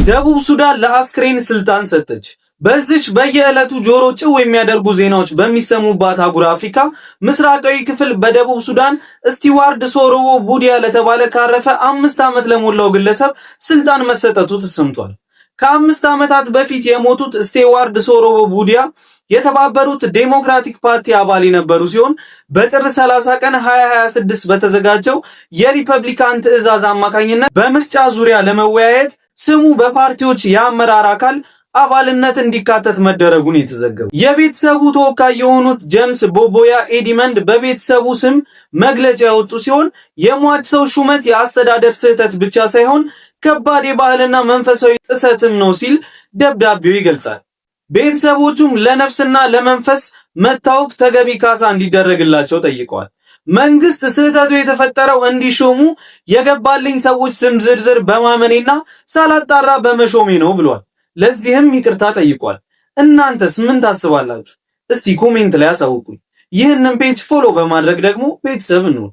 ደቡብ ሱዳን ለአስክሬን ስልጣን ሰጠች። በዚች በየዕለቱ ጆሮ ጭው የሚያደርጉ ዜናዎች በሚሰሙባት አህጉረ አፍሪካ ምስራቃዊ ክፍል በደቡብ ሱዳን ስቲዋርድ ሶሮቦ ቡዲያ ለተባለ ካረፈ 5 ዓመት ለሞላው ግለሰብ ስልጣን መሰጠቱ ተሰምቷል። ከ5 ዓመታት በፊት የሞቱት ስቴዋርድ ሶሮቦ ቡዲያ የተባበሩት ዴሞክራቲክ ፓርቲ አባል የነበሩ ሲሆን በጥር 30 ቀን 2026 በተዘጋጀው የሪፐብሊካን ትዕዛዝ አማካኝነት በምርጫ ዙሪያ ለመወያየት ስሙ በፓርቲዎች የአመራር አካል አባልነት እንዲካተት መደረጉን የተዘገበው። የቤተሰቡ ተወካይ የሆኑት ጀምስ ቦቦያ ኤዲመንድ በቤተሰቡ ስም መግለጫ ያወጡ ሲሆን የሟች ሰው ሹመት የአስተዳደር ስህተት ብቻ ሳይሆን ከባድ የባህልና መንፈሳዊ ጥሰትም ነው ሲል ደብዳቤው ይገልጻል። ቤተሰቦቹም ለነፍስና ለመንፈስ መታወክ ተገቢ ካሳ እንዲደረግላቸው ጠይቀዋል። መንግስት ስህተቱ የተፈጠረው እንዲሾሙ የገባልኝ ሰዎች ስም ዝርዝር በማመኔና ሳላጣራ በመሾሜ ነው ብሏል። ለዚህም ይቅርታ ጠይቋል። እናንተስ ምን ታስባላችሁ? እስቲ comment ላይ አሳውቁኝ። ይህንን page follow በማድረግ ደግሞ ቤተሰብ እንሁን።